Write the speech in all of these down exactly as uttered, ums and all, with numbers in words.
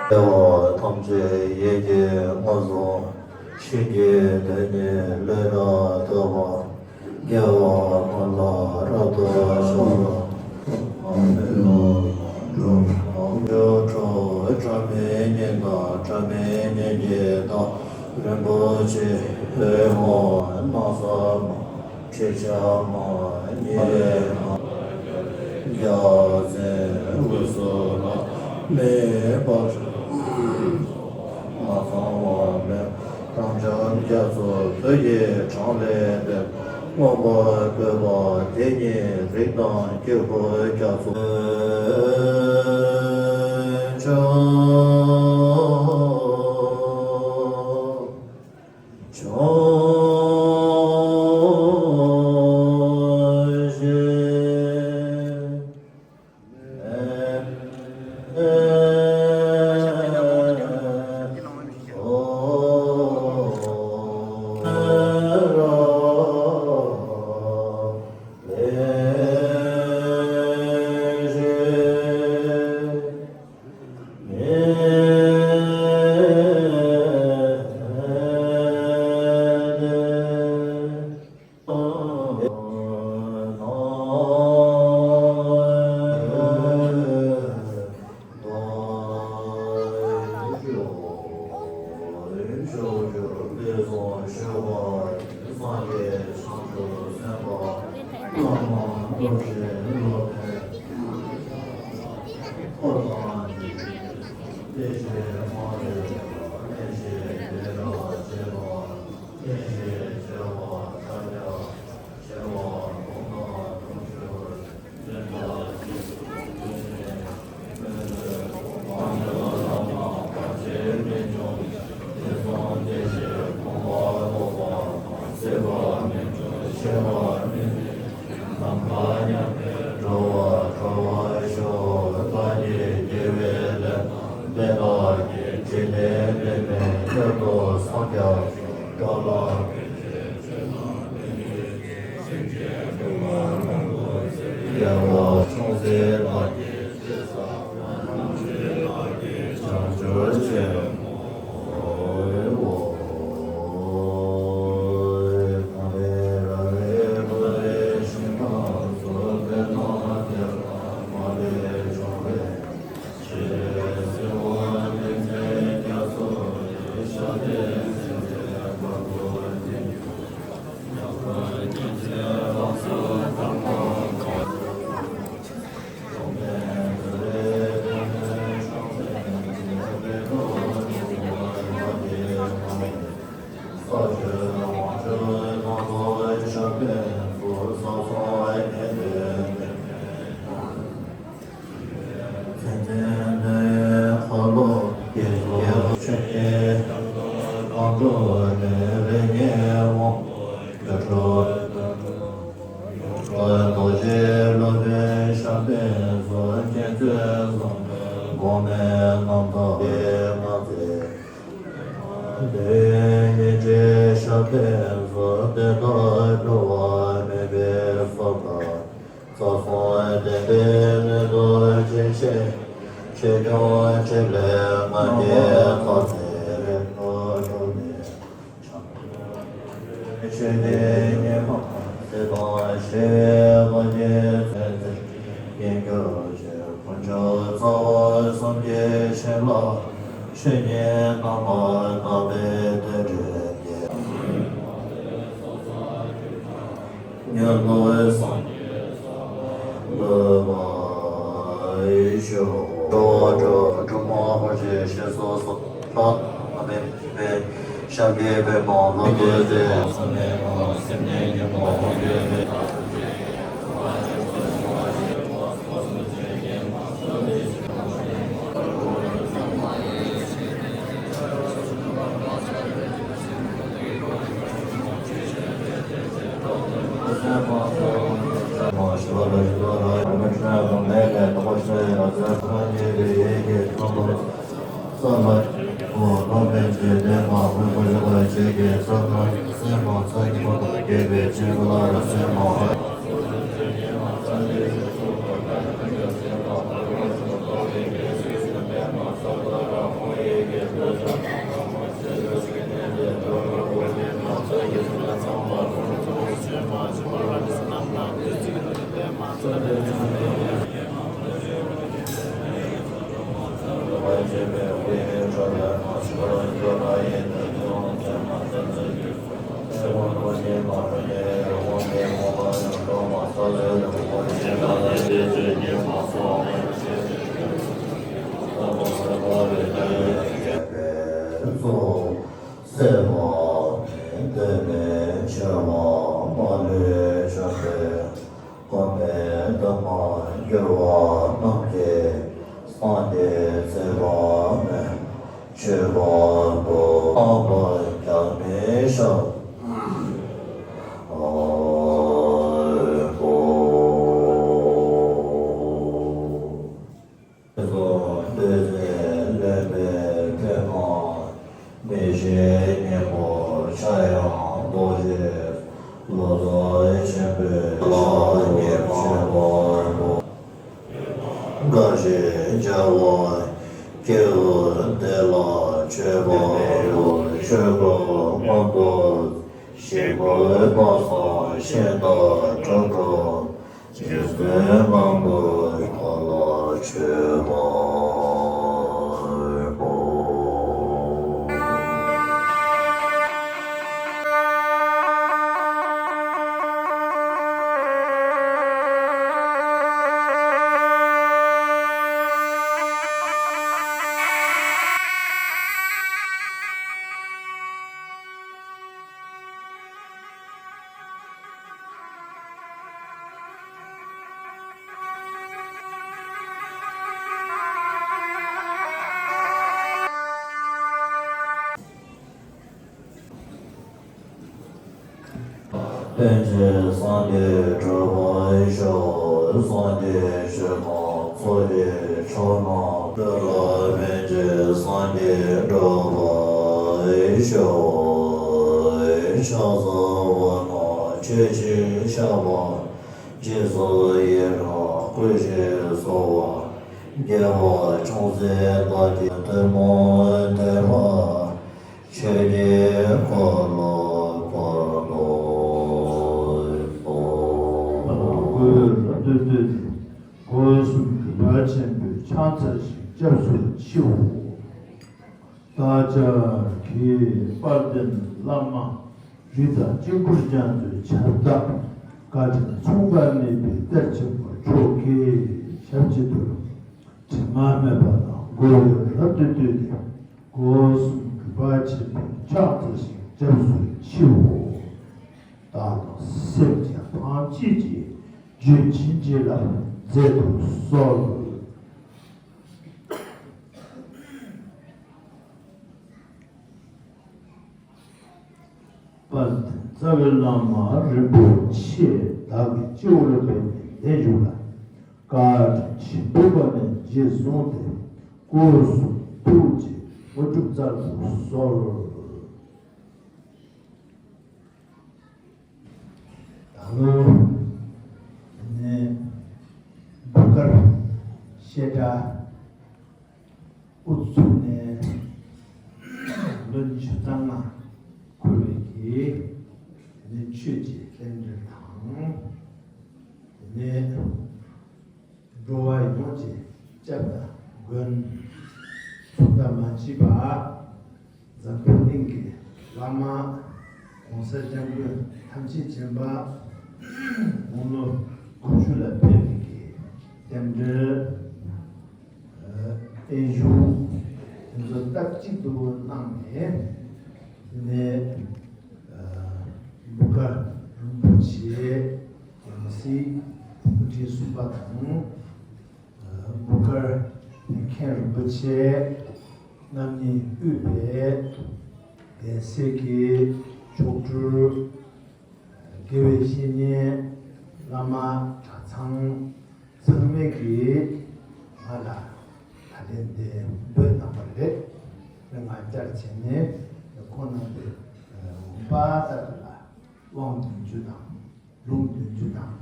བདེ་བ་ཐམས་ཅད་ཡིད་ཀྱིས་མངོན་སུམ་ཤེས་ཀྱི་དོན་ནི་བློས་བཏང་ཐུབ་པ། དགེ་བ་སྔོན་ལ་རབ་ཏུ་ཕྱུང་བ། ཨ་ནི་ལ་འགྲོ་བ་ཡོད་གྲོལ། ཕྲ་མེན་ཉིད་དང་ཕྲ་མེན་ཉིད་ཀྱི་བདག་རིན་པོ་ཆེ། ཧོ། ན་བཟའ་མ། ཁྲི་ཕྱག་མ། ཉི་མ། རྒྱལ་མཚན་དབུས་སུ་ལྷམ་མེ་ཕག་མ་ཚང་བ་མེད། དམ་ཅན་རྒྱ་མཚོ་བོད་ཀྱི་འཕྲང་ལས་འདས། མངོན་པར་བཀོད་པ་དེ་ཉིད་རིགས་དང་དཀྱིལ་འཁོར་རྒྱ་མཚོ། འགྲོ་བ་འགྲོ་བར་ཤོག །བདག་གི་དགེ་བའི་ལས་དེ་དག་གི་འཕྲིན་ལས་འབད་མེད་མྱུར་དུ་སངས་རྒྱ་ཤོག །བཀྲ་ལ་རྒྱལ་བ་ཅུང་ཟད་བདག་གིས་ཞེ་ས་བྱང་ཆུབ་ཆེན་པོའི་འོ། གངས་རི་ར་བས་བསྐོར་བའི་ཞིང་ཁམས་སུ། བོད་ལ་དད་པ་མ་ལུས་འབྱུང་བའི་ཕྱིར། སྲིད་པ་མུན་པའི་རྒྱ་མཚོ་ཡི། ཞབས་པད་མཐིལ་འཛིན་བར་དུ་བསྟིམ། མཚན་ལྡན་ཁ་ལོ་རྒྱལ་པོ་ཆེན་པོའི་ཁང་ཁྲོ་ནས་རིགས་ལྔའི་དབང་པོ་རྡོ་རྗེ་སློབ་དཔོན་ཞབས་པད་མཚོ་མཁྱེན་བརྩེ་བཟང་པོའི་དགོངས་པའི་རྣམ་ཐར་ལྔ་མཛད། དེ་ཉིད་ཀྱི་ཞབས་པད་མཚོ་དེ་ལྟར་འགྲོ་བ་མེད་པའི་ས་དང་། རྩ་གསུམ་བདེན་པའི་སྣོད་དུ་བྱེད་ཕྱིར། ཆོས་སྐྱོང་ཕྲིན་ལས་ལྔ་བརྒྱའི་ཐབས་ཀྱིས་རིམ་གྲོ་བྱུང་ནས། ཆོས་ཀྱི་ཉི་མ་ཟེར་དང་ཞི་བའི་ལོ་རྒྱུས་མཚོན་ཚེ། དཀྱིལ་འཁོར་ཆོས་དཀོན་མཆོག་རྩ་བ་གསུམ་གྱི་ཞིང་ལ། ཆོས་ཉིད་རྣམ་པར་དག་པའི་དོན་དྲན་གྱི། མྱུར་དུ་སངས་རྒྱས་འགྲུབ་པར་ཤོག །འགྲོ་བ་སྒྲོལ་སྒྲོལ་མ་ཧོར་གྱི་ཞེས་སོགས་སོ། ལྷ་དང་མི་མིན་པའི་ཞབས་ཀྱི་པདྨོ་ལོ་རྒྱུས་ཏེ། སེམས་ཉིད་ཉོན་མོངས་ཀྱི་ སྲེད་པ་མེད་འདོད་མེད་ཆེ་བ་མ་ལུས་བྱམས་པའི། གོང་མའི་གདམས་ངག་བསྒྱུར་བ་རྣམས་ཀྱིས། སངས་རྒྱས་ཚེ་དཔག་མེད་མཆོད་པ་པོ། རྣམ་པར་འགྱུར་མེད་ཤཱཀྱ་ཨ་ཧོ། སོགས་བསྟོད་ཚིག་ལེན་པའི་ཐོག་མར། མི་ཤེས་སྙིང་པོ་འཆར་ཡང་ལྡོག་ཕྱིར། ལོ་ཙཱ་ཆེན་པོའི་ལམ་ཉེས་པ་ཆེན་པོ། དགའ་བཞིན་བྱ་བ་སྐྱེ་བོ་བདེ་ལ་མཆོད་པ་པོ། ཆོས་སྐུ་མངོན་དུ་ཞིག་པོའི་དཔག་བསམ་ཤིང་རྟ་ཁྲ་ཁྲ། རྗེ་བཙུན་མང་པོའི་ཁ་ལ་མཆོད་པ་པོ། པཎ་ཆེན་སངས་རྒྱས་གྲུབ་པའི་ཞབས། སངས་རྒྱས་ཆོས་དང་ཚོགས་ཀྱི་མཆོག་རྣམས། སྲིད་ལ་ཕན་ཕྱིར་སངས་རྒྱས་གྲུབ་པའི་ཞབས། ཕྱག་འཚལ་བ་ན་མཆོད་ཅིང་བཤགས་པ། རྗེས་སུ་ཡི་རང་བསྐུལ་ཞིང་གསོལ་བ། རྒྱལ་བ་ཅུང་ཟད་བདག་གིས་ཐུན་མོང་ཐོས་པ། ཆོས་ཀྱི་འཁོར་ལོ་བསྐོར་དུ་གསོལ། སྐུ་ལུས་རབ་ཏུ་བཏུད་དེ། སྒོ་གསུམ་གུས་པ་ཆེན་པོས་ཕྱག་འཚལ་ཞིང་སྐྱབས་སུ་མཆིའོ། བདག་ཅག་གི་དཔལ་ལྡན་བླ་མ་རིགས་དང་དཀྱིལ་འཁོར་རྒྱ་མཚོའི་ཁྱབ་བདག། བཀའ་དྲིན་མཚུངས་པ་མེད་པའི་གཏེར་ཆེན་པོ་མཆོག་གི་ཞབས་ཀྱི་རྡུལ། དྲི་མ་མེད་པ་དང་མགོ་བོས་རབ་ཏུ་བཏུད་དེ། སྒོ་གསུམ་གུས་པ་ཆེན་པོས་ཕྱག་འཚལ་ཞིང་སྐྱབས་སུ་མཆིའོ། བདག་དང་སེམས་ཅན་ཐམས་ཅད་ཀྱི་རྒྱུད་བྱིན་གྱིས་བརླབ་མཛད་དུ་གསོལ། དཔལ་ལྡན་རྩ་བའི་བླ་མ་རིན་པོ་ཆེ། བདག་གི་སྤྱི་བོར་སྦས་ནས་ལེགས་བཞུགས་ལ། བཀའ་དྲིན་ཆེན་པོའི་སྒོ་ནས་རྗེས་བཟུང་སྟེ། སྐུ་གསུང་ཐུགས་ཀྱི་དངོས་གྲུབ་སྩལ་དུ་གསོལ། ད་ལོ་ནས་འབུམ་དཀར་བཤད་གྲྭ་དབུ་བཙུགས་ནས་ལོ་ཉི་ཤུ་རྩ་ལྔ་འཁོར་བའི་གི་ནས་ཆོས་ཀྱི་རྟེན་འབྲེལ་དང་། ནས་འགྲོ་བ་ཡོངས་ཀྱི་སྐྱབས་དང་མགོན། ཚོགས་དང་མ་མཆིས་པ་འཛམ་བུ་གླིང་གི་བླ་མ་༸གོང་ས་༸སྐྱབས་མགོན་ཐམས་ཅད་མཁྱེན་པ་དགུང་ལོ་དགུ་བཅུ་ལ་ཕེབས་པའི་གི་རྟེན་འབྲེལ་བརྟན་བཞུགས་དེ་ཚོ་སྟབས་གཅིག་ཏུ་གནང་ནས་ནས་འབུམ་དཀར་རིན་པོ་ཆེ་ཡང་སྲིད་སྐུ་ཕྲེང་གསུམ་པ་དང་། འབུམ་དཀར་མཁན་རིན་པོ་ཆེ་རྣམ་གཉིས་དབུས་པའི་གདན་སའི་གི་མཆོག་སྤྲུལ་དགེ་བའི་བཤེས་གཉེན་བླ་མ་གྲྭ་ཚང་ཚང་མས་ཀྱིས་ང་ལ་ད་ལན་འདི་འབོད་གནང་བ་རེད། ང་བཅར་བྱས་ནས་ཁོང་རྣམ་པའི་དགོངས་པ་ལྟར་ལ་དབང་བདུན་ཅུ་དང་། ལུང་བདུན་ཅུ་དང་།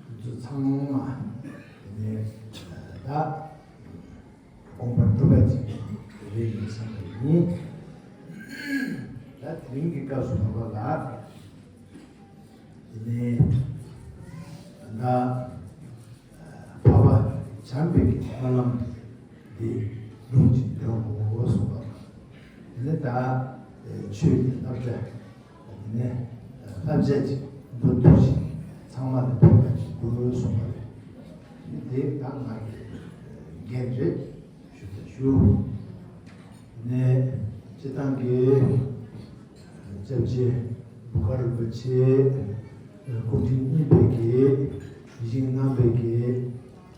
དེ་ཚོ་ཚང་མ་དེ་ནས་ད་དགོངས་པ་གྲུབ་པ་ཅིག་རེད་ཡིན་བསམ་པ་ཡིན། ད་དེ་རིང་གི་སྐབས་སུ་བབ་པ་ལ་དེ་ནས་ད་འཕགས་པ་བྱམས་པའི་གི་སྨོན་ལམ་འདི་ སྒྲུབ་ཅིང་འགྲོ་དགོས་གསུངས་པ་དང་། དེ་ནས་ད་ཆོས་ཀྱི་བསླབ་བྱ། དེ་ནས་བསླབ་བྱ་ཅིག་འདུ་འདུ་ཞིང་ཚང་མ་ལ་ཕན་པ་ཅིག་དགོས་གསུངས་པ་རེད། དེ་ད་ང་གི་འགན་རེད་ཞུ་དང་ཞུ། ནས་སྤྱི་བཏང་གི་སྐྱབས་རྗེ་བུ་གར་རིན་པོ་ཆེ་སྐུ་ཕྲེང་གཉིས་པའི་གི་ཞིང་རྣམ་པའི་གི་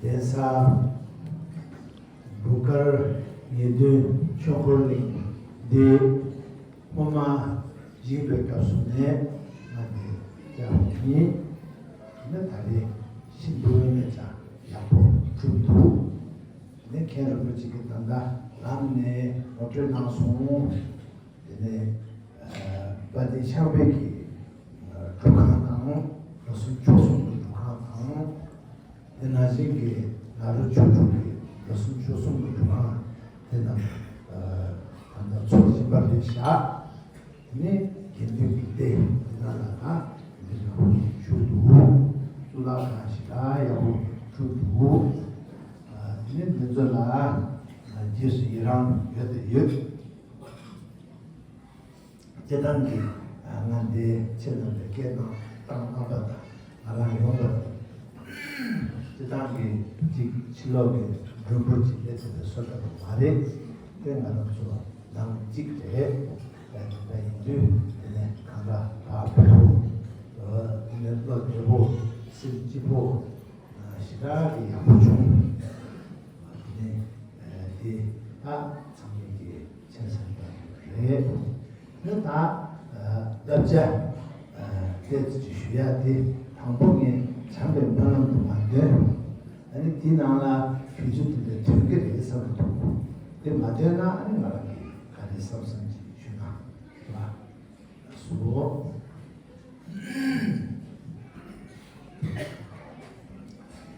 གདན་ས་བུ་གར་ངེས་དོན་ཆོས་འཁོར་གླིང་འདི་སྔོན་མ་བཞེངས་པའི་སྐབས་སུ་ནས་ང་འདི་བཅར་བ་ཡིན། ནི་ད་རེས་ཤིན་ཏུ་དངོས་གནས་ཀྱང་ཡག་པོ་གྲུབ་འདུག་ནི་མཁན་རིན་པོ་ཆེ་གིས་ད་ལྟ་ལམ་ནས་ངོ་སྤྲོད་གནང་སོང་། དེ་ནས་དཔལ་ལྡན་ཤངས་པའི་གི་སྒྲུབ་ཁང་དང་། ལོ་གསུམ་ཕྱོགས་གསུམ་གྱི་སྒྲུབ་ཁང་དང་། དེ་ནང་བཞིན་གྱི་ནཱ་རོ་ཆོས་དྲུག་གི་ལོ་གསུམ་ཕྱོགས་གསུམ་གྱི་སྒྲུབ་ཁང་དེ་རྣམས་ད་ལྟ་ཚོགས་བཞིན་པར་རེད་བཞག་དེ་ནས་དགེ་འདུན་གྱི་སྡེ་དེ་ནང་ལ་ད་འདི་ནང་བཞུགས་འདུག་གཙུག་ལག་ཁང་ཞེ་དྲག་ཡག་པོ་གྲུབ་འདུག་དེ་ནས་འདི་ཚོ་ལ་རྗེས་སུ་ཡི་རང་ཡོད་དང་ཡོད། སྤྱིར་བཏང་གི་ང་འདི་ཕྱི་ནང་ལ་སྐད་གནང་བཏང་གནང་པ་དང་། ང་རང་ཡོང་བ་དང་། སྤྱིར་བཏང་གི་ཅིག་ཕྱི་ལོགས་ཀྱི་མགྲོན་པོ་ཅིག་སླེབས་ཐུབ་པའི་བཟོ་འདྲ་པོ་མ་རེད། དེ་ང་རང་ཚོ་ནང་གཅིག་རེད། དེ་འདྲ་ཡིན་དུས་དེ་ནས་གང་འདྲ་བག་ཕེབས་པོ། དེ་ནས་བློ་བདེ་པོ། སེམས་སྐྱིད་པོ། ཞེ་དྲག་གི་ཡག་པོ་བྱུང་། དེ་ནས་དེ་ད་ཚང་མས་ཀྱི་མཁྱེན་གསལ་ལྟར་རེད། ནི་ད་བསླབ་བྱ་ཏོག་ཙམ་ཞུ་ཡ་དེ། དང་པོ་ངས་བྱམས་པའི་སྨོན་ལམ་དུ་མ་འདོན། ཨ་ནི་དེའི་ནང་ལ་བེད་སྤྱོད་དེ་འདྲ་ཐོན་གྱི་རེད་བསམ་གྱི་འདུག་དེ་མ་འདོན་ན་ཨ་ནི་ང་རང་གིས་ག་རེ་བསམ་བསམ་ཅིག་ཞུ་ན་རེད་བ། སོ།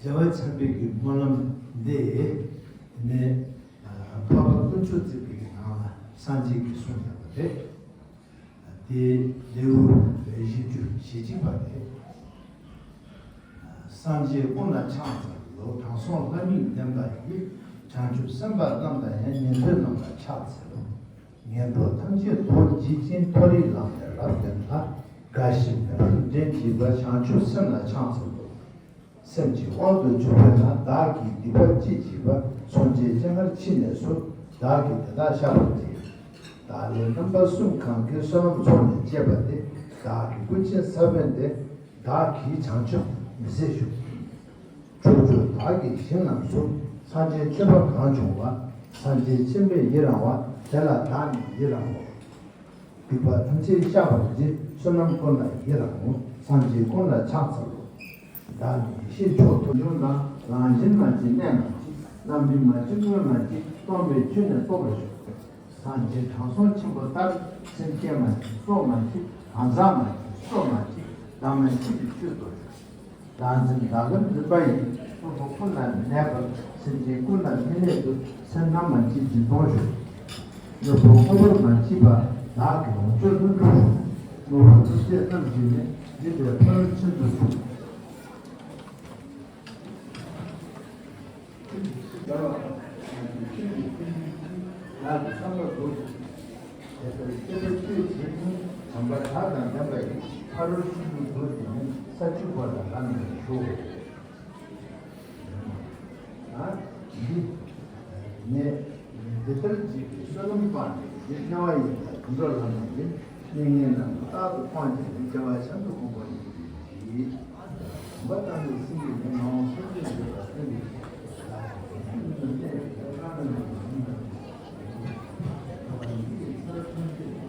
རྒྱལ་བ་བྱམས་པའི་གི་སྨོན་ལམ་འདི་ནི་འཕགས་པ་དཀོན་མཆོག་བརྩེགས་པའི་གི་ནང་ལ་སངས་རྒྱས་ཀྱིས་གསུངས་ཡོད་པ་རེད། དེའི་ལེའུ་བཞི་བཅུ་ཞེ་གཅིག་པ་རེད། སངས་རྒྱས་ཀུན་ལ་ཕྱག་འཚལ་ལོ། དྲང་སྲོང་ལྷ་མིག་ལྡན་པ་ཡིས། བྱང་ཆུབ་སེམས་དཔའ་རྣམས་དང་ཡང་། ཉན་ཐོས་རྣམས་ལ་ཕྱག་འཚལ་ལོ། ངན་འགྲོ་ཐམས་ཅད་རྡོ་རྗེ་ཅན། མཐོ་རིས་ལམ་ནས་རབ་བརྟན་ལ། དགའ་ཞིང་མོས་པར་འདྲེན་བགྱིད་པ། བྱང་ཆུབ་སེམས་ལ་ཕྱག་འཚལ་ལོ། སེམས་ཀྱི་དབང་དུ་གྱུར་པས་ན། བདག་གིས་སྡིག་པ་ཅི་བགྱིས་པ། མཚོན་ཆའི་སྤྱན་སྔར་ཕྱིན་ནས་སུ། བདག་གིས་དེ་དག་བཤགས་པར་བགྱི། བདག་ལས་རྣམ་པ་གསུམ་གང་གི། བསོད་ནམས་ཚོགས་ནི་བསྐྱེད་པ་དེས། བདག་གི་སྐུ་ཅན་ས་བོན་ཏེ། བདག་གིས་བྱང་ཆུབ་མི་ཟད་ཞུ། ཕྱོགས་བཅུ་བདག་གི་ཞིང་རྣམས་སུ། སངས་རྒྱས་སྤྱོད་པ་གང་བྱུང་བ། སངས་རྒྱས་ཆེན་པོས་ཡི་རང་བ། དེ་ལ་བདག་ནི་ཡི་རང་ངོ་། སྡིག་པ་ཐམས་ཅད་བཤགས་པར་བགྱི། བསོད་ནམས་ཀུན་ལ་ཡི་རང་ངོ་། སངས་རྒྱས་ཀུན་ལ་ཕྱག་འཚལ་ལོ། བདག་ནི་ཡེ་ཤེས་མཆོག་ཏུ་འབྱུང་དང་། རང་བཞིན་མ་མཆིས་གནས་མ་མཆིས། རྣམ་འཕྲུལ་མ་མཆིས་དངོས་མ་མཆིས། སྟོང་པའི་ཆོས་ནི་རྟོགས་པར་ཤོག་སངས་རྒྱས་དྲང་སྲོང་ཆེན་པོ་ལྟར། སེམས་བསྐྱེད་མ་མཆིས་རྟོགས་མ་མཆིས། གང་ཟག་མ་མཆིས་སྲོག་མ་མཆིས། བདག་མ་མཆིས་པའི་ཆོས་རྟོགས་ཤོག་བདག་འཛིན་བདག་གིར་འཛིན་པ་ཡིས། དངོས་པོ་ཀུན་ལ་མི་གནས་པར། སེམས་ཅན་ཀུན་ལ་མི་གནས་ཏེ། སེམས་རྣམ་མ་མཆིས་སྦྱིན་གཏོང་ཤོག་དངོས་པོ་དངོས་པོར་མ་མཆིས་པ། བདག་གི་ལོངས་སྤྱོད་དུ་འགྲུབ་ཤོག་དངོས་པོ་ཐམས་ཅད་རྣམ་བསྒྱིངས་ནས། འདི་ལྟའི་ཕ་རོལ་ཕྱིན་དུ་ཆུག་བདག་གི་བསམ་པ་རྫོགས་ཤིང་། དེ་ལྟར་སྤྱོད་པའི་ཆོས་བྱེད་ཅིང་། བྱམས་པ་དག་དང་ལྡན་པ་ཡིས། ཕ་རོལ་ཕྱིན་དུ་འགྲོ་འདི་ཉིད། ས་བཅུ་པ་ལ་བདག་ནི་ཞུ། ཨ། འདི་ནས་འདི་ལྟར་བགྱིས་པའི་བསོད་ནམས་སྤངས་ཏེ། འདི་དམྱལ་བ་ཡི་དྭགས་དུད་འགྲོ་ལ་མ་ཡིན། གནས་ངན་ལམ་རྟག་ཏུ་སྤངས་བྱས་ནས། སྐྱེ་བ་གཞན་དུ་གོམས་པར་མི་བགྱིད། གོམས་པ་བཏང་ནས་སྲིད་པའི་ནད། ངན་སློང་སེམས་ཅན་ཡོད་པར་བསྟན་པའི་ཕྱིར། བདག་གིས་དེ་ཉིད་ཀུན་ཏུ་གནས་པའི་ཕྱིར། བླ་ན་མེད་པའི་ཡུམ་ལ་བརྟེན་ནས། ཐོག་མར་འདི་ཡི་ཚེ་རབས་ཐམས་ཅད་དུ།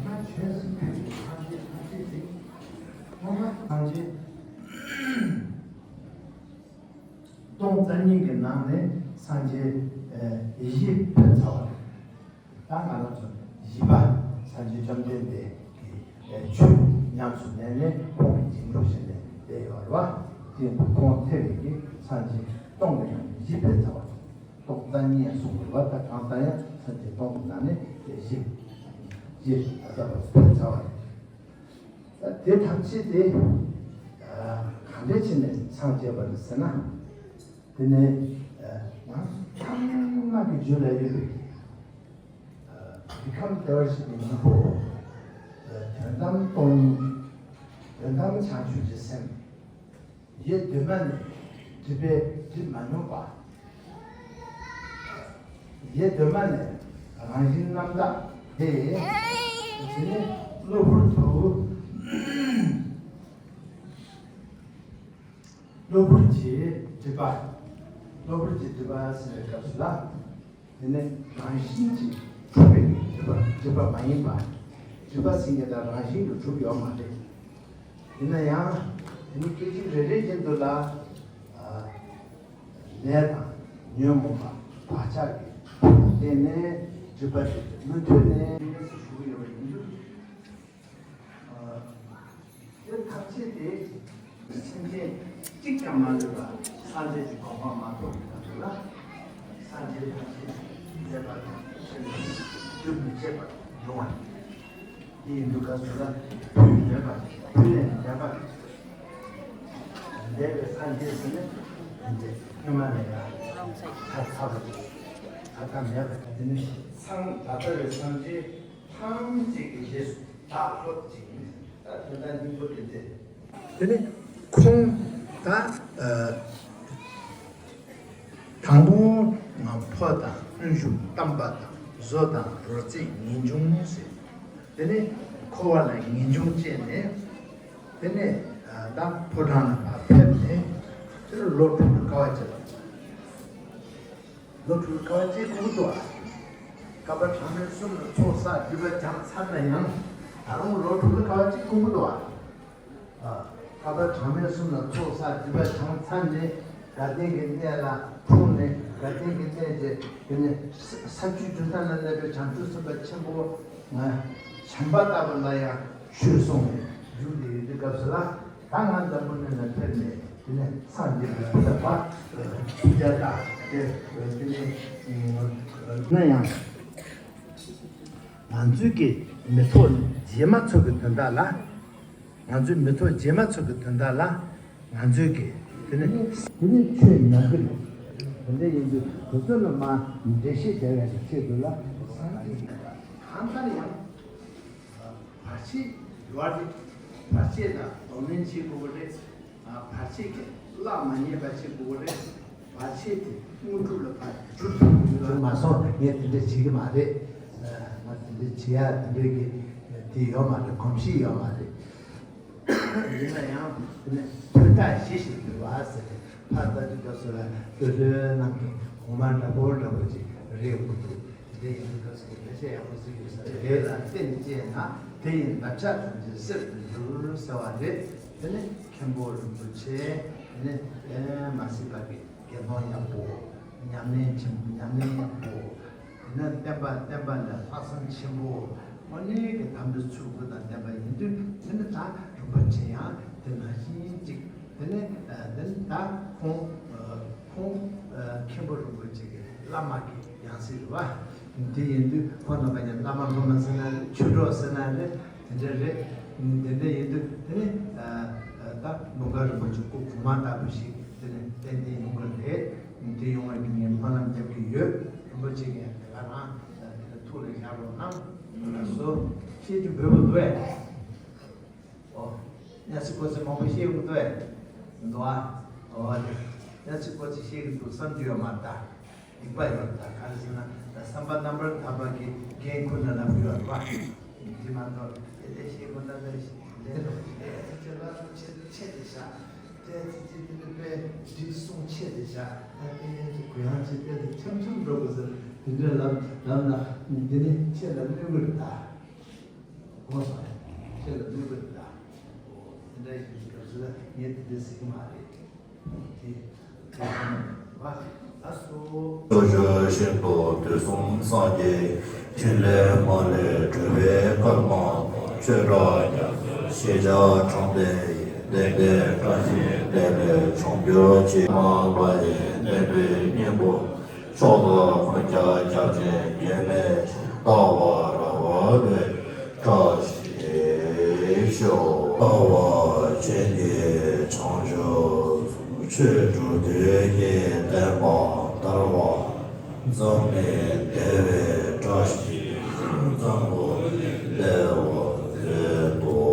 བྱང་ཆུབ་སེམས་བསྐྱེད་དང་། སྟོང་རྩ་གཉིས་ཀྱི་ནང་ནས་སངས་རྒྱས་བཞི་ཕེབས་ཚར་བ་རེད། ད་ང་རང་ཚོ་བཞི་པ་སངས་རྒྱས་བཅོམ་ལྡན་འདས་ཀྱི་ཆོས་ཉམས་སུ་ལེན་ནས་ཁོང་གི་རྗེས་འཇུག་བྱས་ནས་བསྡད་ཡོད་རེད་བ། དེ་ཁོང་ཐེ་བའི་གི་སངས་རྒྱས་སྟོང་གི་ནང་ནས་བཞི་ཕེབས་ཚར་བ་རེད། སྟོང་རྩ་གཉིས་གསུངས་པ་རེད་བ། ད་གང་ལྟར་ཡང་སངས་རྒྱས་སྟོང་གི་ནང་ནས་བཞི་བཞི་ད་ལྟ་བར་ཕེབས་ཚར་བ་རེད། དེ་ཐམས་ཅད་དེ་ག་འདྲ་བྱས་ནས་སངས་རྒྱས་པ་རེད་ཟེར་ན། དེ་ནས་ང་ཚོ་ཚང་མ་གི་རྒྱུད་ལ་ཡོད་པའི་ཨ་ཕི་ཁམ་བདེ་བར་གཤེགས་པའི་སྙིང་པོ། ཨ་དོན་དམ་སྟོང་ཉིད། དོན་དམ་བྱང་ཆུབ་ཀྱི་སེམས། ཡེ་གདོད་མ་ནས་སྒྲིབ་པས་སྒྲིབ་མ་མྱོང་བ། ཡེ་གདོད་མ་ནས་རང་བཞིན་རྣམ་དག་སྟེ། དེ་ནས་གློ་བུར་དུ། གློ་བུར་གྱི་སྒྲིབ་པ། གློ་བུར་གྱི་སྒྲིབ་པ་ཟེར་བའི་སྐབས་སུ་ལ། དེ་ནི་རང་བཞིན་གྱིས་གྲུབ་པའི་སྒྲིབ་པ། སྒྲིབ་པ་མ་ཡིན་པ། སྒྲིབ་པ་ཟེར་མཁན་དེ་རང་བཞིན་གྱིས་གྲུབ་ཡོད་མ་རེད། ཡིན་ན་ཡང་དེ་ནི་སྐད་ཅིག་རེ་རེ་བཞིན་དུ་ལ། ཨ་ལས་དང་ཉོན་མོངས་པ་བག་ཆགས་ཀྱི་བརྟེན་ནས་སྒྲིབ་པ་དེ་མུ་མཐུད་ནས་ཞུགས་ཡོད་པ་ཡིན་དུས། དེ་ཐམས་ཅད་དེ་སེམས་ཅན་གཅིག་ཀྱང་མ་ལུས་པ་སངས་རྒྱས་ཀྱི་གོ་འཕང་མ་ཐོབ་པའི་བར་དུ་ལ། སངས་རྒྱས་ཐམས་ཅད་མཛད་པ་དང་ཆོས་ལ་རྒྱུན་མི་འཆད་པར་འབྱུང་བ་ཡིན། དེ་ཡིན་དུས་སྐབས་སུ་ལ་ཕུད་མེད་པ། ཕུད་ལས་འདས་པ། འདས་པའི་སངས་རྒྱས་ཟེར་ནས་མི་འདས། སྔོན་མ་ནས་ཡང་ཚར་ཚར་བ་ཅིག་ཚར་ཚར་མེད་པ། དེ་ནི་སངས་ད་ལྟ་བའི་སངས་རྒྱས་ཐམས་ཅད་ཀྱི་རྗེས་སུ་བདག་སློབ་ཅིང་། ད་དོན་དག་སྙིང་པོ་དེ་སྟེ། དེ་ནི་ཁོང་ད་ཨ་དང་པོ་ཕོ་དང་། དབུ་བཞུགས་བལྟམས་པ་དང་། བཟོ་དང་རོལ་རྩེད་ངེས་འབྱུང་ཟེར། དེ་ནི་འཁོར་བ་ལ་ངེས་འབྱུང་སྐྱེས་ནས། དེ་ནས་ཨ་ད་ཕོ་བྲང་ལ་ཕར་ཕེབས་ནས། དེ་ནས་ལོ་དྲུག་ལ་དཀའ་བ་སྤྱད་པ། ལོ་དྲུག་ལ་དཀའ་བ་སྤྱད་དགོས་ཀྱི་འདུག་ཨ། བསྐལ་པ་གྲངས་མེད་གསུམ་ལ་ཚོགས་བསགས་སྒྲིབ་པ་སྦྱངས་ཚར་ན་ཡང་། ད་རུང་ལོ་དྲུག་ལ་དཀའ་བ་སྤྱད་དགོས་ཀྱི་འདུག་ཨ། ཨ། བསྐལ་པ་གྲངས་མེད་གསུམ་ལ་ཚོགས་བསགས་སྒྲིབ་པ་སྦྱངས་ཚར་ནས། དགའ་ལྡན་གྱི་གནས་ལ་འཁྲུངས་ནས། དགའ་ལྡན་གྱི་གནས་ཀྱི་དེ་ནས་ས་བཅུའི་མཐུན་ས་ལ་གནས་པའི་བྱང་ཆུབ་སེམས་དཔའ་ཆེན་པོ་ང་བྱམས་པ་ལྟ་བུ་ལ་ཡང་ཆོས་གསུངས་ནས་བཞུགས་ཏེ་ཡོད་དུས་སྐབས་སུ་ལ། ད་ང་འཛམ་བུ་གླིང་ལ་ཕེབས་ནས་དེ་ནས་སངས་རྒྱས་པའི་བུ་དམ་པ་ཐུགས་རྒྱལ་དང་དེ་དེ་ནས་ན་ཡང་། ང་ཚོའི་གི་མི་ཚོགས་རྗེས་མ་ཚོ་གི་དོན་དག་ལ། ང་ཚོའི་མི་ཚོགས་རྗེས་མ་ཚོ་གི་དོན་དག་ལ། ང་ཚོའི་གི་དེ་ནི་དེ་ནི་ཆོས་ཉམས་ཀྱི་རེད། དེ་འདྲ་ཡིན་དུས་དེ་ཚོ་ལ་མ་འགྲེལ་བཤད་བྱ་བའི་ཆེད་དུ་ལ་སངས་རྒྱས་ཀྱི་གང་ལྟར་ཡང་། བར་ཆད་ཡོད་རེད། བར་ཆད་ལ་གདོང་ལེན་བྱེད་དགོས་པ་རེད། བར་ཆད་ཀྱིས་གླགས་མ་རྙེད་པ་བྱེད་དགོས་པ་རེད། བར་ཆད་དེ་དངོས་གྲུབ་ལ་ཕར་བསྒྱུར་ཐུབ་ཀྱི་ཡོད་མ་སོང་། ངས་དེ་འདྲ་བྱེད་ཀྱི་མ་རེད། ང་དེ་འདྲ་བྱེད་ཡ་དེ་འདྲ་གི་དེ་ཡོད་མ་རེད། གོམས་གཤིས་ཡོད་མ་རེད། ཡིན་ན་ཡང་དེ་ནས་དོན་དག་གཞི་ཞིག་ཡོད་པ་ཟེར་ཏེ། ཕར་ལྟ་དུས་སྐབས་སུ་ལ་ལྷོད་ལྷོད་གནང་མཁན་གོང་མ་འདྲ་པོ་འདྲ་པོ་ཅིག་རེད་འདུག་དེ་འདྲ་ཡིན་དུས་སྐབས་སུ་ལ་ཕལ་ཆེར་ཡག་པོ་ཟིག་ཡོད་ས་རེད། དེ་ལ་བརྟེན་བྱས་ན་དེ་ཡི་འདབ་ཆགས་ཐམས་ཅད་གསེར་དུ་འགྱུར་ཟེར་བ་རེད། དེ་ནི་མཁན་པོ་རིན་པོ་ཆེ། དེ་ནི་དེ་མ་སྲིད་པ་གི་དགེ་མཐོང་ཡག་པོ། ཉམས་ལེན་ཆེན་པོ། ཉམས་ལེན་ཡག་པོ། དེ་ནི་བསྟན་པ་བསྟན་པ་ལ་ལྷག་བསམ་ཆེན་པོ། དངོས་གནས་ཀྱི་དམ་པའི་ཚུལ་དགུ་དང་ལྡན་པ་ཡིན་དུས། དེ་ནི་ད་རིན་པོ་ཆེ་ཡང་དེ་ནང་བཞིན་ཅིག་དེ་ནི་དེ་ནི་ད་ཁོང་ཁོང་མཁན་པོ་རིན་པོ་ཆེ་གི་བླ་མ་གི་ཡང་སྲིད་རེད་པ། དེ་ཡིན་དུས་ཁོང་རྣམ་པ་ཀྱང་བླ་མ་སློབ་མ་ཟེར་ན་རེད། ཆོས་གྲོགས་ཟེར་ན་རེད། དེ་འདྲ་རེད། དེ་འདྲ་ཡིན་དུས་དེ་ནི་ད་མོའུ་འགལ་རིན་པོ་ཆེ་སྐུ་གོང་མ་ལྟ་བུ་ཞིག་དེ་ནི་ཏན་ཏན་ཡོང་གི་རེད། དེ་ཡོང་བའི་ངས་སྨོན་ལམ་རྒྱབ་ཀྱི་ཡོད། རིན་པོ་ཆེ་གིས་དེ་ག་རང་དེ་ནི་ཐུགས་ལ་བཞག་རོགས་གནང་། ལགས་སོ། བཤད་རྒྱུ་འབོལ་པོ་འདུག་ཨེ། ཨོ། གནས་ཚུལ་སྐོར་ཚོ་མང་པོ་བཤད་ཡོང་གི་འདུག་ཨེ། འདུག་ཨ། ཨོ་དེ། གནས་ཚུལ་སྐོར་ཚོ་བཤད་ཀྱི་འདུག་བསམ་རྒྱུ་ཡོད་མ་རེད་ད། སྡིག་པ་ཡོད་རེད་ད། ག་རེ་ཟེར་ན་ད་བསམ་པ་རྣམ་པར་དག་པ་གི་རྒན་ཁོ་ན་ལབ་ཀྱི་ཡོད་རེད་པ། དེ་མ་གཏོགས་དེ་ལས་བཤད་དགོས་ན་ལས་ལས་ལས་ལས་ལས་ལ་ཆེ་ཆེ་དེ་བཞག་དེ་དེ་དེ་དེ་དཔེ་འགྲིག་སོང་ཆེ་དེ་བཞག་ད་དེ་གུ་ཡངས་ཆེ་དེ་དེ་འཆམ་འཆམ་འགྲོ་དགོས་ཟེར་དེ་འདྲ་ལབ་ལབ་ན་དེ་ནི་ཆེ་ལ་གནོད་གི་རེད་ད། དགོངས་སོང་། ཁྱེད་ལ་གནོད་པ་རེད་ད། འོ་དེ་འདྲ་ཞིག་གི་སྐབས་སུ་ལ་ངས་དེ་འདྲ་ཟེར་གྱི་མ་རེད། དེ་དེ་ལ་སོ། ལྟོ་ཞོ་ཤིན་ཏུ་དུས་གསུམ་སངས་རྒྱས་ཕྲིན་ལས་མ་ལུས་སྒྲུབ་པའི་སྐར་མ་ཆོས་གྲགས་རྒྱ་མཚོའི་ཞལ་ཕྱག་དྲང་བདེན་ཡིན། བདེན་བདེན་བཀྲ་ཤིས་བདེ་ལེགས་འབྱུང་གྱུར་ཅིག་མ་ལ་ཡི་བདེན་པའི་སྙིང་པོ། ཕྱོགས་བདག་ཀུན་ཁྱབ་སྐྱབས་ཆེན་མགོན་མེད་ཞིང་། ལྟ་བ་ར་བ་ལས་བཀྲ་ཤིས་ཤོག། བ་ཆེན་གྱི་བྱང་ཆུབ་ཆོས་སྒྲུབ་དུས་ཀྱི་བསྟན་པ་དར་བ། འཛམ་གླིང་བདེ་བའི་བཀྲ་ཤིས་ཤིང་རྩ་འགོ་ནས་སྤེལ་བར་མཛད་དུ་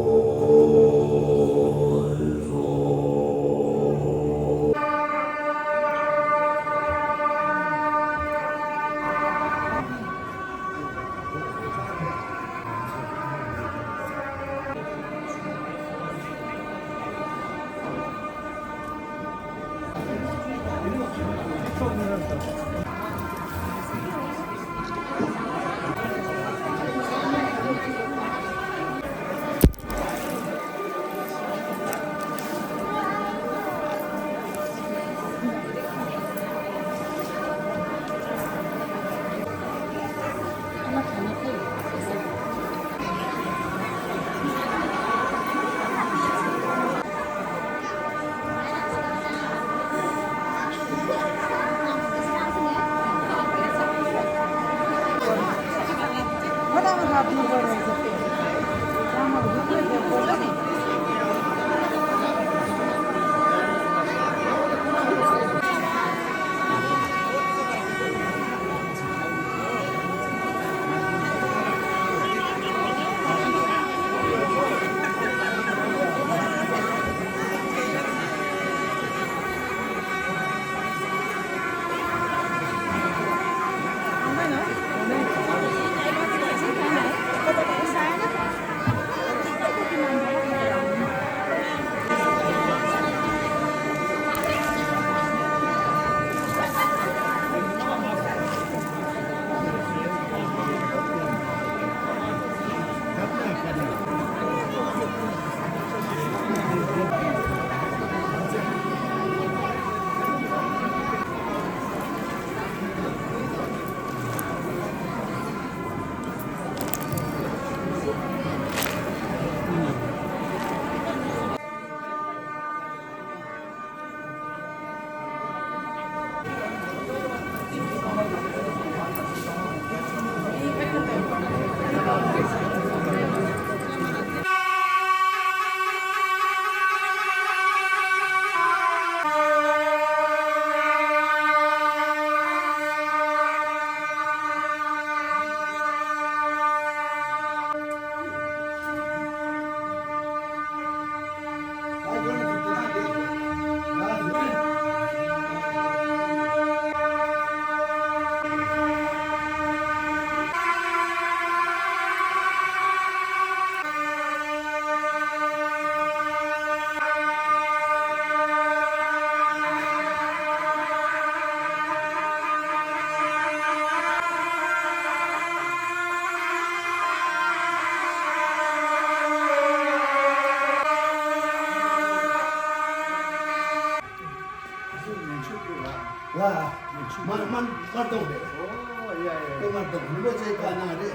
གསོལ། ལ། མ་མ་མ་གཏོང་རེད། ཨོ་ཡ་ཡ། ཀུན་མ་གཏོང་རིན་པོ་ཆེ་བཀའ་གནང་རེད།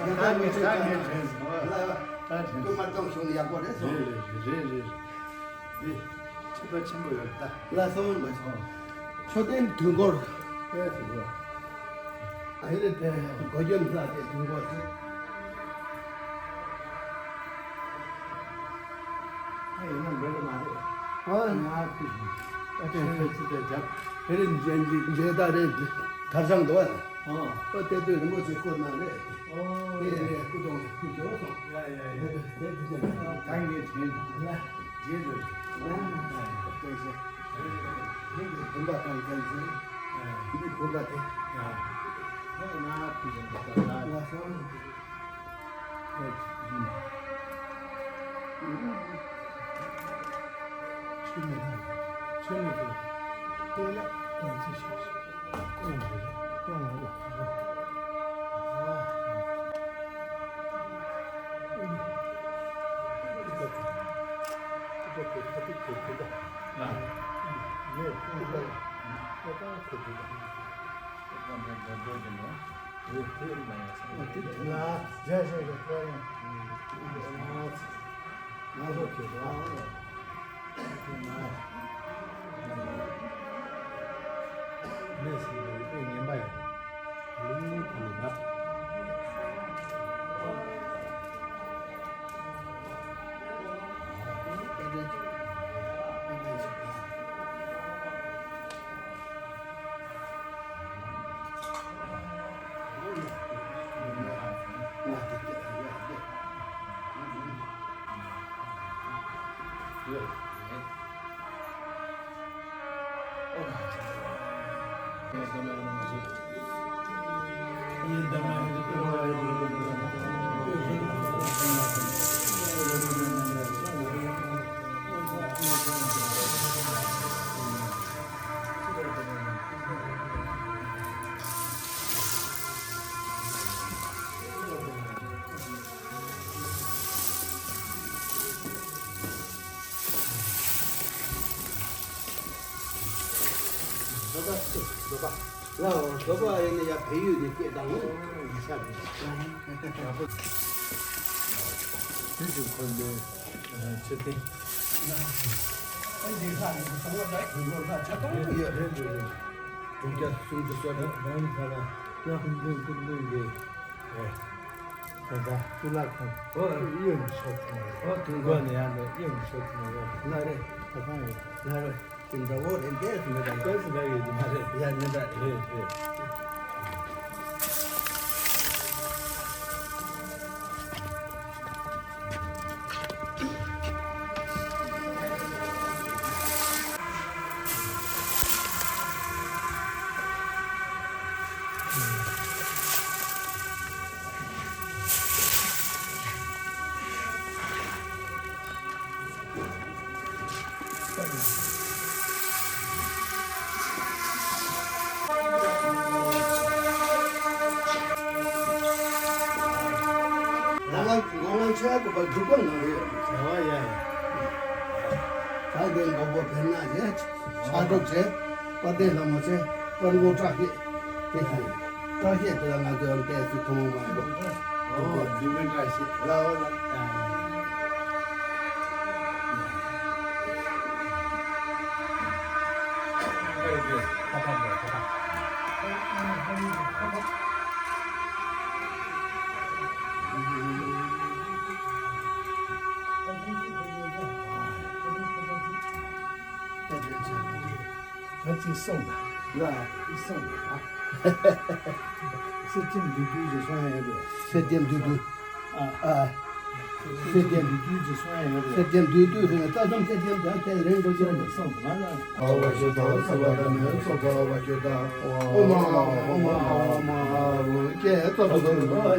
ཡང་ད་ངས་ཆོས་བཀའ་གནང་རེད། ལ། ཀུན་མ་གཏོང་གཞུང་ནས་ཡག་པོ་རེད་སོང་། རེད་རེད་རེད་རེད། འདི་ཁྱད་པར་ཆེན་པོ་ཡོད་ད། ལ་སོང་མ་སོང་། མཆོད་རྟེན་དུས་འཁོར། ཨེ་ཟེར་བ། ཨ་ཧེ་རེད་དེ་གོ་རྒྱུ་ལྷག་དེ་དུས་འཁོར་ཟེར། ཨ་ཡིན་ན་འགྲོ་གི་མ་རེད། ཨ་ང་ཁུ་ཞིག་ཨ་ཅེ་ཁྱོད་ཅི་དེ་རྒྱབ། ཧེ་རེད་མཇལ་མཇལ་ད་རེད་དར་ཞང་འདུག་ཨ། ཨོ། ཨོ་དེ་དུས་རིན་པོ་ཆེ་བསྐོར་གནང་རེད། ཨོ་དེ་ཡིན་ནས་སྐུ་གདུང་ལ་ཁུ་འགྱོ་སོང་། ཡ་ཡ་ཡ། དེ་དེ་དེ་དེ་ད་ངས་དྲན་ལ། རྗེས་ལ། ལ་ཡ་ཡ། བསྟན་ཆེ། ཡིན་དེ་བུམ་པ་དང་མཚན་ཆེ། འདི་བུམ་པ་དེ། ཡ། ཧེ་ན་ཁུ་ཞིག་འདུག་ད་ལ། ལ་སོང་། ལ་འོ་བཟོ་པ་ཡིན་ན་ཡ་བལ་ཡུལ་ནས་སྐད་བཏང་ངོ་། ཡིན་ས་རེད། དེ་ཚོ་འཁོར་ལོའི་མཆོད་རྟེན། ཡ་རེད་འགྲོ་རེད། དྲུག་བརྒྱ་སུམ་ཅུ་སོ་བརྒྱད་རང་ས་ལ་སྐུ་མདུན་སྐུ་མདུན་གྱི་ད་ལྟ་གཙུག་ལག་ཁང་ཨོ་གཡུ་ནས་ཤོར་སོང་བ་རེད། ཨོ་དུང་མགོ་ནས་ཡར་འགྲོ་གཡུ་ནས་ཤོར་སོང་བ་རེད། ལགས་རེད། ད་གང་ཡོད། ལགས་རེད། དེ་འདྲ་བོ་རེད། འདས་སུ་མེད་པ་ཡོད། འདས་སུ་མེད་ཡོད་དེ་མ་རེད། ཡ་མི་འདྲ་རེད། རེད་རེད། ལ་ལ་ལ་ལ་ཆ་གོ་པ་འཇུག་པ་ནང་རེད། བྱ་བ་ཡ་ཡ། ད་དེ་མགོ་པོ་བེར་ནག་བྱས། ཕྱག་གྲུབ་བྱས། དཔལ་ལྡན་ལྷ་མོ་བྱས། དཔལ་མགོན་བཀྲ་ཤིས་དེ་ཤིང་། བཀྲ་ཤིས་དེ་ལ་ང་ཚོའི་ཨམ་ཏའི་སི་ཐུན་མོང་མ་ཡིན་པ། ཨོ་འཇུག་པའི་བཀྲ་ཤིས་ལ་འོ་ལ། ད་ཅིག་གསུངས་ལ། ལ། ཅིག་གསུངས་ལ། གསེར་སྐྱེམས་བདུད་འདུལ་གྱི་གསུང་ཡང་ཡོད་རེད། གསེར་སྐྱེམས་བདུད་འདུལ། ཨ། ཨ། གསེར་སྐྱེམས་བདུད་འདུལ་གྱི་གསུང་ཡང་ཡོད་རེད། གསེར་སྐྱེམས་བདུད་འདུལ་ཟེར་ནས་རྩ་གསུམ་གསེར་སྐྱེམས་དང་དེ་རིང་འགྲོ་རྒྱུ་རེད། གསུངས་ལ་ལ། ཨ་བ་ཤོ་ད་ས་བ་ད་མེ་སོ་ད་བ་ཤོ་ད། ཨོ་མ་ཨོ་མ་ཨོ་མ་ཨོ་མ་ཨོ་ཀེ་ཙོ་ཙོ་ཙོ་ཙོ།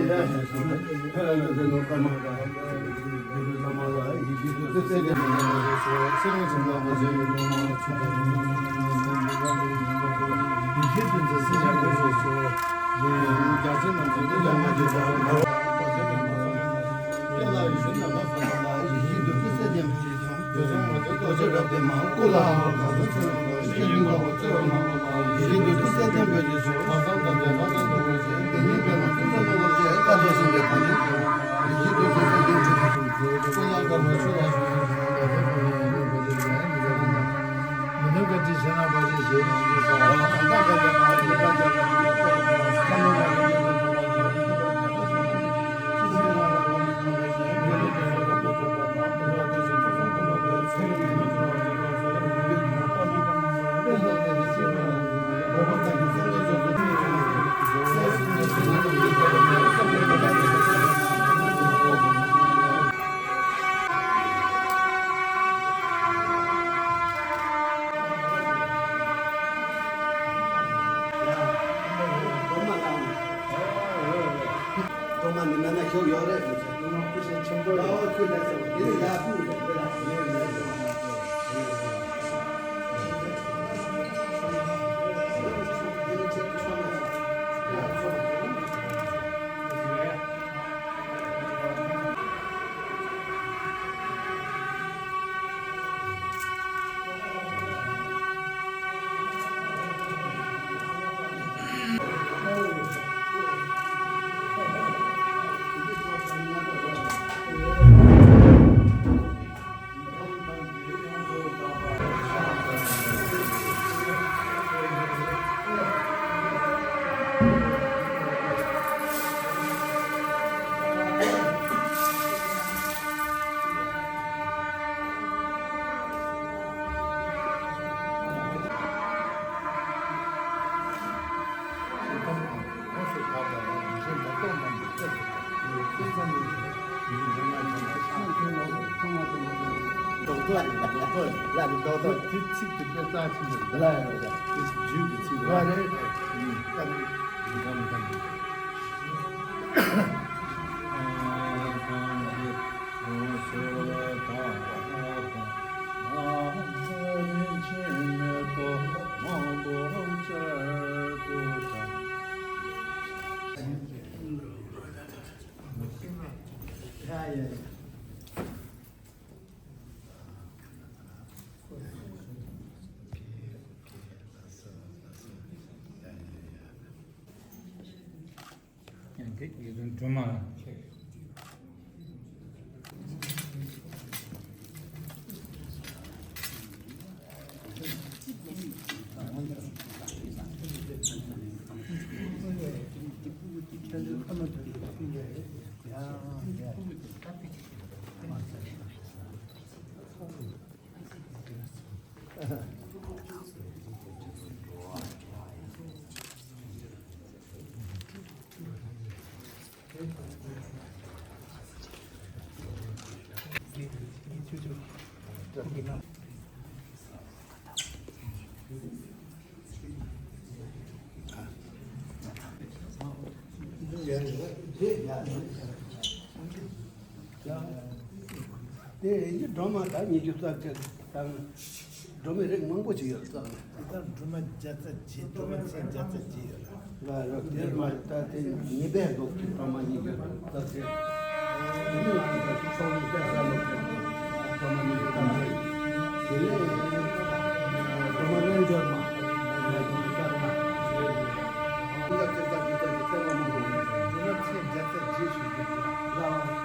སྒྲོལ་མ་ནི་མེད་ན་ཤོག་ཡོད་རེད་མི་ཚེ། སྒྲོལ་མ་སྐུ་ཞབས་ཆེན་པོ་རེད། ཨོ་ཁྱོད་ལ་ཟེར་བ་དེ་ནི་ཡག་པོ་རེད། ལ་རེ་རྡོག་ཐོ་ལ་རེ་རྡོག་ཐོ། དེ་ཚིག་དེ་དཔེ་རྩ་ཆེན་པོ་རེད། ལ་རེ་རེད། དེ་རྒྱུད་ཀྱི་ཚིག་རེད། ལ་རེ་རེད། ཨུམ། ད་ནི་འདི་ག་མི་འདྲ་མི་འདྲ། ཡང་དེ་ཡིད་བཟུང་སྒྲོལ་མ་ལ་ཆེ། དེ་ཡིན་གྱི་སྒྲོལ་མ་དང་ཉི་ཤུ་རྩ་གཅིག་དང་། སྒྲོལ་མའི་རིགས་མང་པོ་ཅིག་ཡོད་ཙང་། ད་སྒྲོལ་མ་བརྒྱ་རྩ་བརྒྱད། སྒྲོལ་མ་མཚན་བརྒྱ་རྩ་བརྒྱད་ཡོད་ལ། ལ་རོ་དེར་མ་རེད། ད་དེ་ཉི་ཟླའི་ལོགས་ཀྱི་སྒྲོལ་མ་ཉི་ཤུ་རྩ་བརྒྱད། དེ་ནས་ང་ཚོ་ཕྱོགས་ལྷུང་སྐྱ་སེར་ལོགས་ཀྱི་སྒྲོལ་མ་ཉི་ཤུ་རྩ་བརྒྱད། དེ་ནས་སྒྲོལ་མ་རྣལ་འབྱོར་མ་ཉི་ཤུ་རྩ་ལྔ། ཉི་ཤུ་རྩ་བརྒྱད་ཀྱི་བསྟན་པ་མང་པོ་རེད། སྒྲོལ་མ་མཚན་བརྒྱ་རྩ་བརྒྱད་ཞུ་རྒྱུ་རེད། ལ།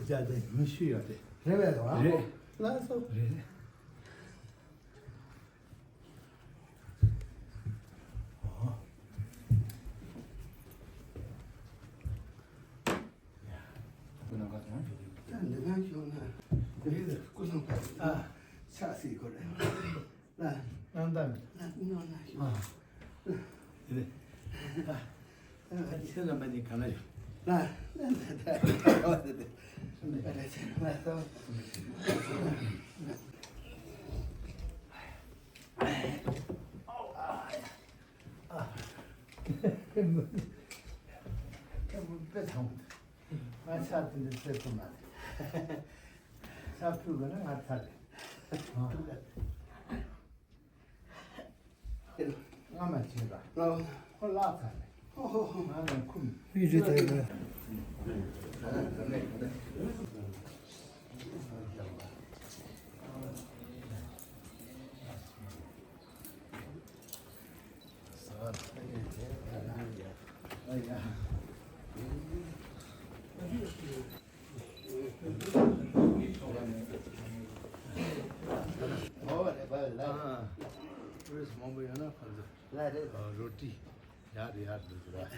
བརྒྱ་དང་ཉི་ཤུ་ཡོད་རེད། རེད་པས་ལགས། རེད། ལགས་སོ། རེད། འདི་ནང་བཞུགས་ན་སྐུ་གསུང་ཐུགས་ལ་ཕྱག་བྱེད་དགོས་རེད། ལ། གནང་དང་། ལ་གནང་ན་བཞུགས། ཨ། དེ་རེད། ཨ། ཨ། ཁྱེད་རྣམ་པ་གཉིས་ག་ལ་ཡོད། ལ། ལ། ལ། ལ། ལ། ལ། ལ། ཨ། དཔེ་ཐང་། ང་ཕྱག་དེ་འདྲ་བཙལ་ཐུབ་མ་རེད། ཕྱག་ཕུལ་དགོས་ན་ང་ཚར་རེད། ང་མ་བྱེད་པ། ཁོ་བརླག་ཚར་རེད། ང་ལ་ཁུམ། ཡིད་ཆེས་དེ་རེད། ཊུ་རི་སི་ཊི་མང་པོ་ཡོད་ན་ཁོ་ཚོ་རོ་ཊི་ཡར་ཡར་འགྲོ་གི་རེད།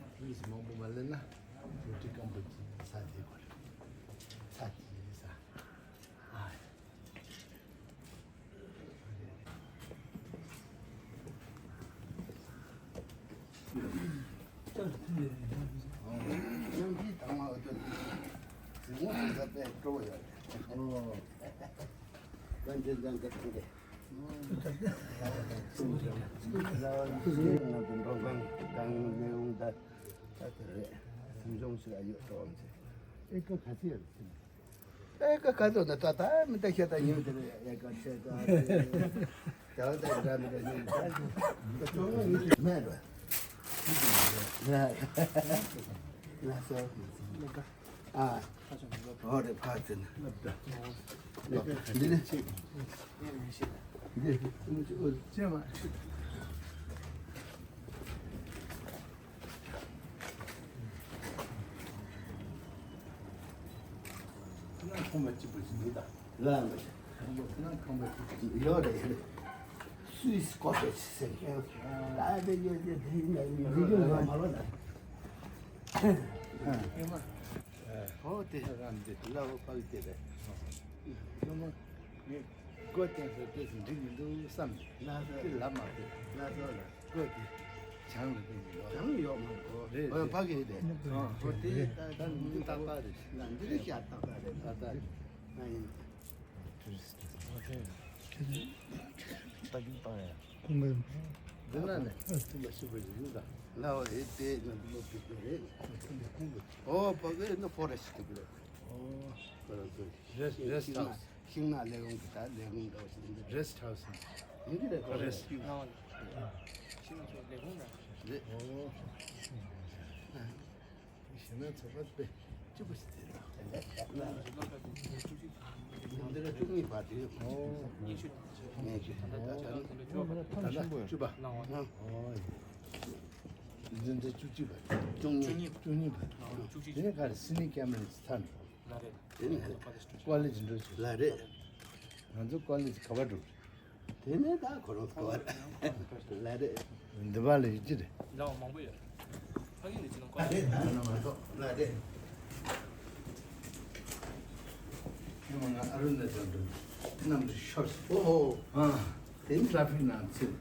ཊུ་རི་སི་ཊི་མང་པོ་མ་སླེབས་ན་རོ་ཊི་སྐམ་པོ་ཅིག་ཟ་བསྡད་དགོས་རེད། ཚྭ་ཅིག་ཟ། ཨ། སྙིང་རྗེ་དྭངས་མ་འོད་དུ་ལྡན། གཟིགས་མོ་བྱེད་ས་དཔེ་སྤྲོ་བོ་ཡོད་རེད། ཀུན་མཁྱེན་ལྕམ་སྐུ་ཐུགས་རྗེ་ཆེ། ང་ཚོ་འགྲོ་སྒང་དང་ལས་ཁུངས་དང་ད་དེ་རེད། སེམས་ཆུང་ཞིག་ཨ་ཡོད་འགྲོ་འམ་ཚེ། ཨེ་ཀ་ག་ཚོད་ཡོད་རེད། ཨེ་ཀ་ག་ཚོད་ན་ད་ད་མི་ད་ཤ་ད་ཉོས་དེ་རེད། ཨེ་ཀ་ཆེ་ད་དེ་ད་ད་འདྲ་མི་འདྲ་ཉོས་ད་ད་ཅོང་ང་ཡོད་དེ་མེད་རེད། ལ་ལ་སོ། ཨ། ཨོ་རེད། ཕར་ཚུར་ན། འདི་ནི། འདི་ཅི་ཨོ་ཅེ་མ། ཁོང་མ་གཅིག་པུ་ཞིག་འདུག་ད། ལ་མ་ཤེས། ཁོང་མ་ཁོང་མ་གཅིག་པུ་ཞིག་ཡོད་རེད། ཡོད་རེད། སུད་སི་ཀོ་ཊེཇ་ཟེར་མཁན། ད་དེ་ཡོད་དེ་དེ་ཡིན་ན་མི་འདུག་ལ་མ་ལོ་ན། ཧོ་དེ་ལ་འོ་ཕ་གི་དེ་རེད། སྒོ་བསྟན་སོ་དེ་ཚོ་འགྲིག་མི་འདུག་བསམ་ན་སོ་དེ་ལབ་མ་ཕོད། ན་སོ་ལ་སྒོ་དེ་བྱང་ལ་བསྟན་གྱི་ཡོད། བྱང་ཡོད་མ་གོ་རེད། ཕ་གི་དེ་ཧོ་དེ་ད་ད་འདི་ཏག་ཏག་རེད། ན་འདི་རེད་ཤག་ཏག་ཏག་རེད། ཏག་ཏག་རེད། ན་ཡིན། ད་གིན་བཏང་ཡ། ཁོང་གི་འདི་ན་ནས་ཐུགས་ལ་ཞིབ་པ་ཞིག་ཡིན་ད། ལ་བ་རེད་དེ་ང་འདི་ལོ་གི་རེད། ཁོང་གི་ཨོ་ཕ་གི་ནི་ཕོ་རེ་ཞིག་གི་རེད། ཨོ་ཁོ་རང་ཚོ་རེ་སི་རེ་སི་ཊི་ཧའུ་སི། ཤིང་ནགས་ལས་ཁུངས་ཀྱི་ད་ལས་ཁུངས་འདྲ་བ་ཞིག་འདི་རེ་སི་ཊི་ཧའུ་སི་ཡིན་གྱི་རེད། ཁོ་རེ་སི་ཊི་ཧའུ་སི་ཤིང་ནགས་ལས་ཁུངས་རེད། ཨོ་ཞིང་ནགས་ཚོགས་པ་དཔེ་སྐྱིད་པོ་ཞིག་རེད། འདི་ལ་བཅུ་གཉིས་བར་དུ་ཡོད། ཨོ་ཉི་ཤུ་ཉི་ཤུ་ད་ལྟ་ད་ལྟ་བཅུ་པ། ཨོ་འདི་འདི་བཅུ་གཅིག་བར། བཅུ་གཉིས་བཅུ་གཉིས་བར། དེ་ནས་ག་རེ་སི་ནི་ཀེམ་རེ་ཚར་འགྲོ། དེ་ནས་ཀོ་ལེ་ཇི་འགྲོ་ཆོག་ལ་རེད། ང་ཚོ་ཀོ་ལེ་ཇི་ག་པར་འགྲོ། དེ་ནས་ད་ཁོ་རང་ཚོ་བར་ལ་རེད། འདི་བ་ལ་ཡིད་ཀྱི་རེད། འདྲ་བ་མང་པོ་ཡོད། ཕ་གི་ནས་ཅི་ནང་ཀོ་ལེ་ཇི་ལ་རེད། ད་ན་མ་གཏོགས་ལ་རེད། ཉི་མ་ང་ཨ་རུ་ན་ཅལ་དུ་གནམ་གྲུ་ཤོར་སོང་། ཨོ་ཧོ། ཨ་དེ་ནི་ཊ་ར་ཕིག་ནང་ཚུད།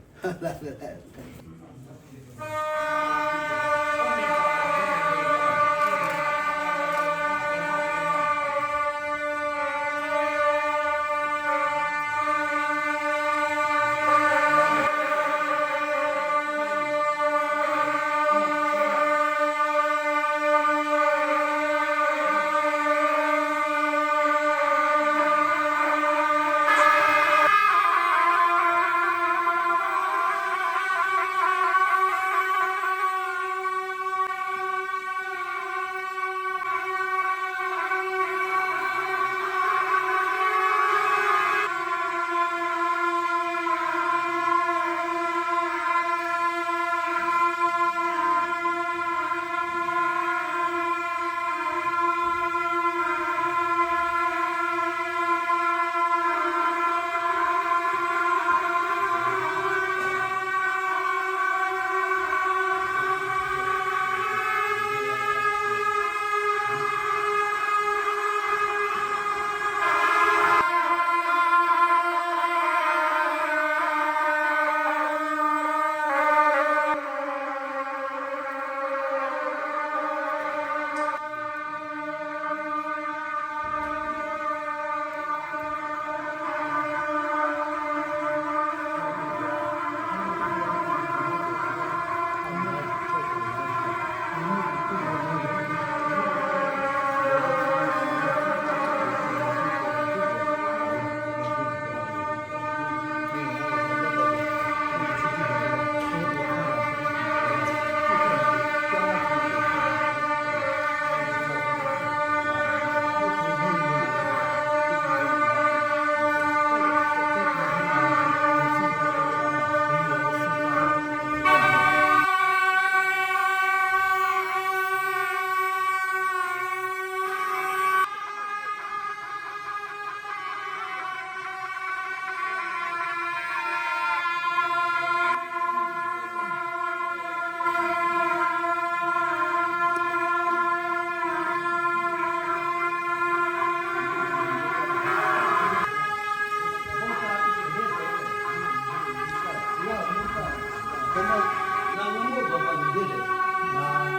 ཁོ་ན་ང་སྔོན་པོ་དགོས་པ་འདི་རེད།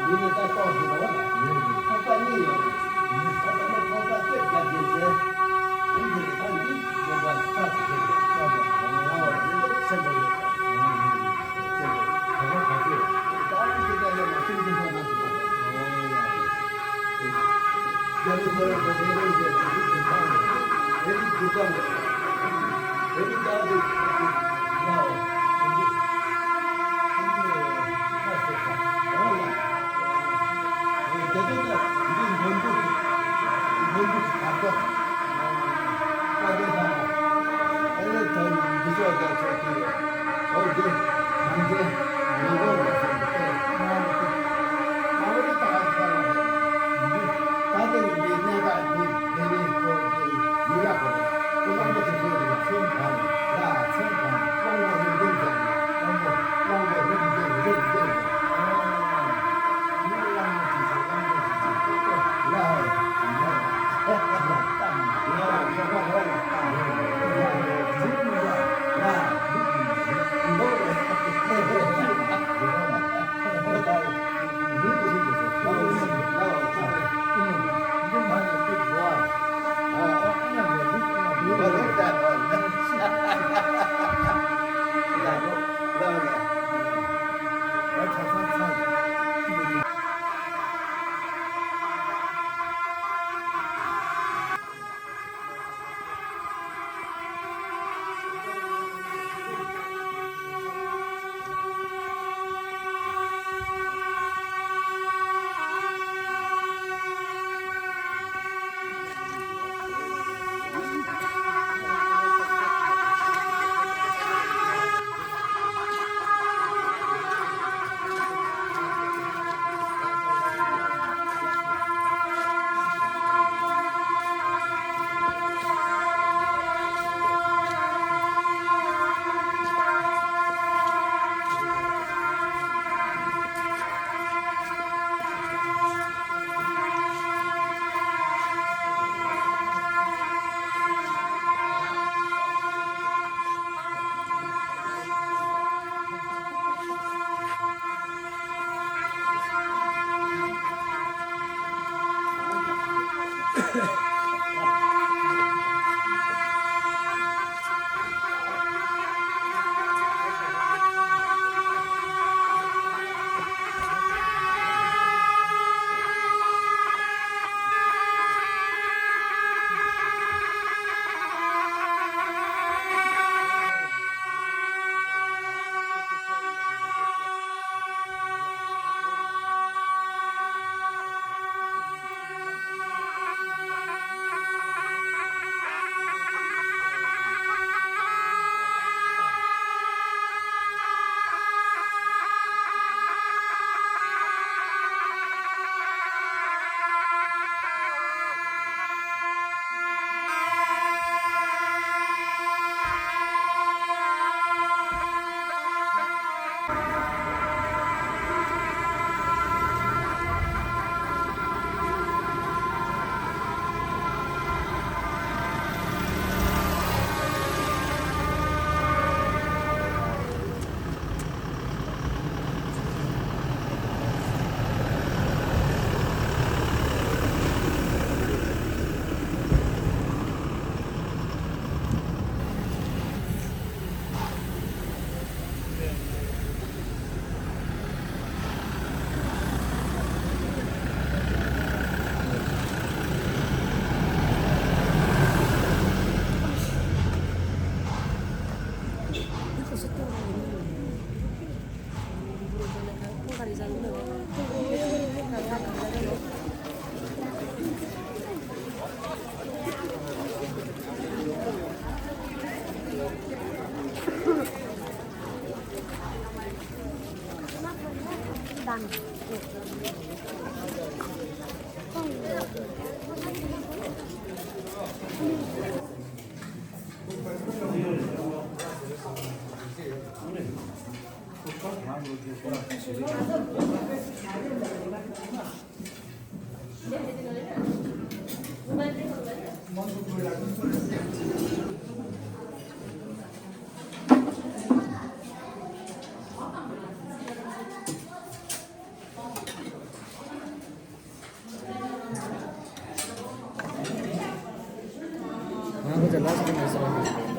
འདི་ནི་ད་ཏོག་ཙམ་རེད་བ། ཐོག་ས་གཉིས་ཡོད་རེད། ད་ད་ནི་ཐོག་ས་གཅིག་རྒྱབ་ཀྱིན་བྱས། འདི་འདི་རེད། ད་འདི་དགོས་པ་ཚ་ཟེར་རེད། ང་བ་འདི་ཚོ་ཆེན་པོ་རེད། ཆེན་པོ་རེད། ད་འདི་ད་ཡོད་ན་ཤིན་ཏུ་ཐོག་ན་ཟེར་བ་རེད། རྒྱ་མི་ཁོ་རང་ཚོ་དེ་རིང་དེ་དེ་རིགས་ཀྱི་ཐང་དེ་རིགས་སྒྲུབ་པ་མེད། དེ་རིགས་ད་དེ་ལའོ། དེ་དེ་ད་འདི་འདོན་འདུག་འདོན་འདུག་གར་ཐོག་ད་དེ་ཐང་ཨེ་ལེ་ཐང་འདི་ཚོ་ད་ཚོ་དེ་ཡོད། ཨོ་དེ་ནང་དེ་ངོ་རྒོལ་བ་ཚོ་འདི་ལྟར་སྣང་བ་ཐུག་ཨོ་དེ་ད་ག་ཚོ་ད་དེ་ནི་འདི་གནས་ད་འདི་དེ་ནི་ཁོ་དེ་ཡིན་ལ་ཁོ་ཁོ་ལ་མོ་དེ་ཚོ་དེ་ཚོན་གང་ལ་ཚོན་གང་ལོང་བ་ནི་འདི་ ང་ཁོ་ཚོ་ལ་སི་ཊི་མེད་སོང་།